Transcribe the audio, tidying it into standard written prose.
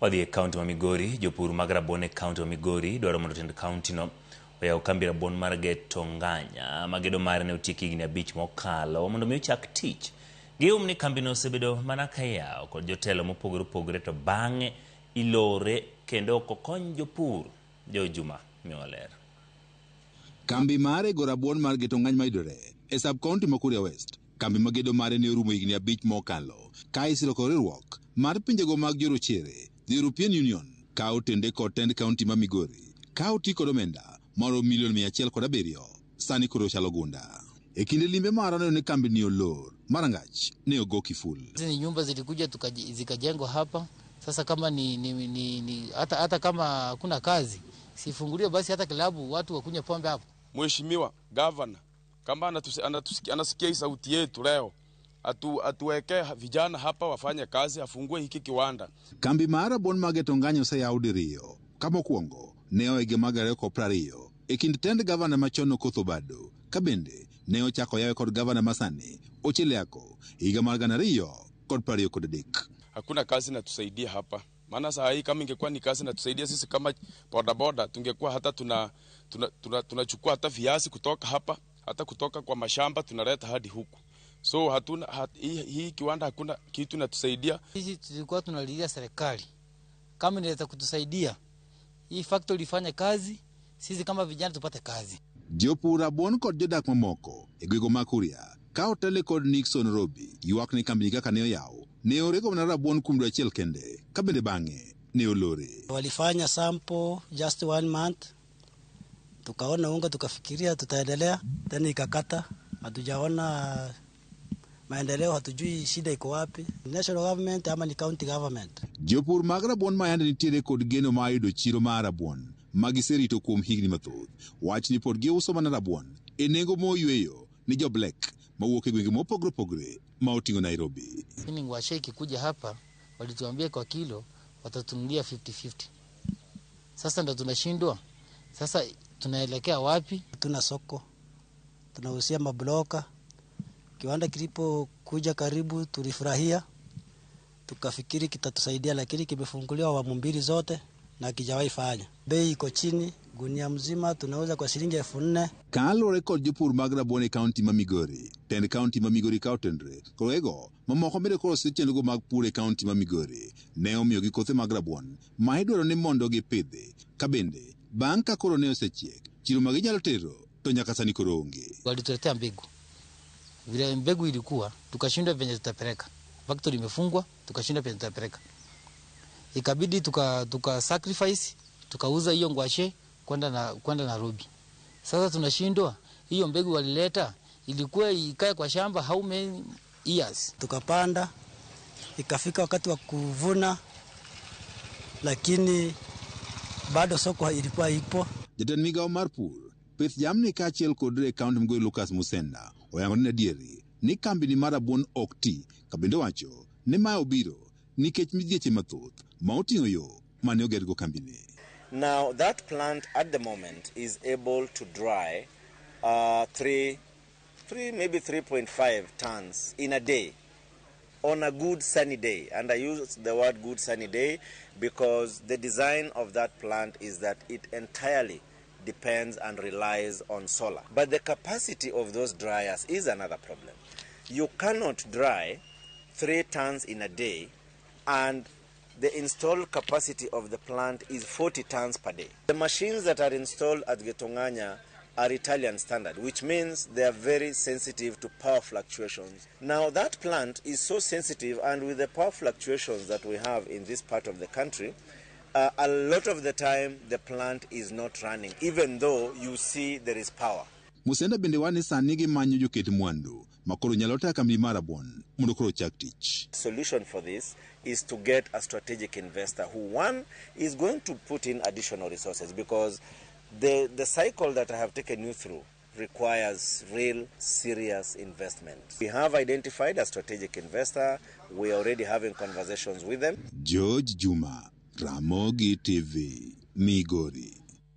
Wadhi e kaunti ma Migori, jopur mag rabuon e kaunti ma Migori dwaro mondo tend kauntino oyaw kambi rabuon mar Getonganya ma gedo mare ne otieki higni 5 mokalo mondo mi ochak tich. Gihum ni kambino osebedo mana ka iyawo kod jotelo mopogore opogore to bang'e ilore kendo ok okony jopur. Joe Juma miyowa ler. Kambi mar rego rabuon mar Getongany mayudore e sub county ma Kuria West. Kambi ma gedo mare ne orumo higni 5 mokalo ka isiro kod riwruok mar pinjego mag jorochere, the European Union, ka otende kod tend kaunti ma Migori ka oti kod omenda maromo milion 107 sani koro chalo gunda. E kinde limbe marwa neno ni kambi ni olor marangach ne ogo kiful. Hizi ni nyumba zilikuja zikajengwa hapa. Sasa kama ni hata kama hakuna kazi sifunguliwe basi hata klabu watu wakunywe pombe hapo. Mheshimiwa Governor kama anasikia hii sauti yetu leo, atuweke vijana hapa wafanye kazi, afungue hiki kiwanda. Kambi mar rabuon mag Getonganya oseyaw diriyo. Ka mokwongo ne oege mag 2020 e kind tend gavana machon Okoth Obado, ka bende ne ochako yawe kod gavana masani Ochiel higa mar 2023. Hakuna kazi inatusaidia hapa. Maana saa hii kama ingekuwa ni kazi inatusaidia sisi kama bodaboda, tungekuwa hata tunachukua hata viazi kutoka hapa, hata kutoka kwa mashamba tunaleta hadi huku. So hatuna, hii kiwanda hakuna kitu inatusaidia. Sisi tulikuwa tunalilia serikali kama inaweza kutusaidia hii factory ifanye kazi, sisi kama vijana tupate kazi. Jopur rabuon kod jodak mamoko e gwenge mag Kuria ka otele kod Nixon Robi ywak ni kambi kaka ne oyaw ne orego mana rabuon kuom dwe achiel kende ka bende bang'e ne olore. Walifanya sample just 1 month, tukaona unga tukafikiria tutaendelea, tena ikakata, hatujaona maendeleo, hatujui shida iko wapi, national government ama ni county government. Jopur mag rabuon ma yande nitiere kod geno mar yudo chiro mar rabuon ma giserito kuom higni mathoth, wach ni pod giuso mana rabuon e nengo moyweyo ni jo black mawuok e gwenge mopogore opogore ma oting'o Nairobi. Lakini ngwashe ikikuja hapa walituambia kwa kilo watatunulia 50-50. Sasa ndo tunashindwa. Sasa tunaelekea wapi? Tuna soko, tunahusia mabloka. Kiwanda kilipokuja karibu tulifurahia, tukafikiri kitatusaidia, lakini kimefunguliwa awamu 2 zote na kijawahi fanya. Bei iko chini, gunia mzima tunauza kwa shilingi 4,000. Kaluwore kod jopur mag rabuon e kaunti ma Migori, tend kaunti ma Migori ka otenre kod wego mamoko bende koro chenrogo mag pur e kaunti ma Migori ne omiyogi kothe mag rabuon ma idwaro ni mondo gipidhi, ka bende bang' ka koro ne osechiek chiro ma ginyalo tero to nyaka sani koro onge. Walituletea mbegu, vile mbegu ilikuwa tukashindwa venye tutapeleka, factory imefungwa, tukashindwa venye tutapeleka, ikabidi tuka sacrifice, tukauza hiyo ngwashe kwenda Nairobi. Sasa tunashindwa, hiyo mbegu walileta ilikuwa ikae kwa shamba how many years? Tukapanda, ikafika wakati wa kuvuna, lakini bado soko ilikuwa ipo. Jatend migawo mar pur, pith jamni kaachiel kod e kaunti Migori Lucas Musenda oyango ni adieri ni kambi ni mar rabuon ok ti, ka bende owacho ni mae obiro nikech midhieche mathoth ma oting'o yo mane ogergo kambini. Now that plant at the moment is able to dry three, maybe 3.5 tons in a day on a good sunny day. And I use the word good sunny day because the design of that plant is that it entirely depends and relies on solar. But the capacity of those dryers is another problem. You cannot dry 3 tons in a day and the installed capacity of the plant is 40 tons per day. The machines that are installed at Getonganya are Italian standard, which means they are very sensitive to power fluctuations. Now that plant is so sensitive, and with the power fluctuations that we have in this part of the country, a lot of the time the plant is not running, even though you see there is power. Musenda bende wane sani gimanyo joket mwandu ma koro nyalo tayo kambi mar rabuon mondo koro ochak tich. Solution for this is to get a strategic investor who, one, is going to put in additional resources, because the cycle that I have taken you through requires real serious investment. We have identified a strategic investor. We are already having conversations with them. George Juma, Ramogi TV, Migori.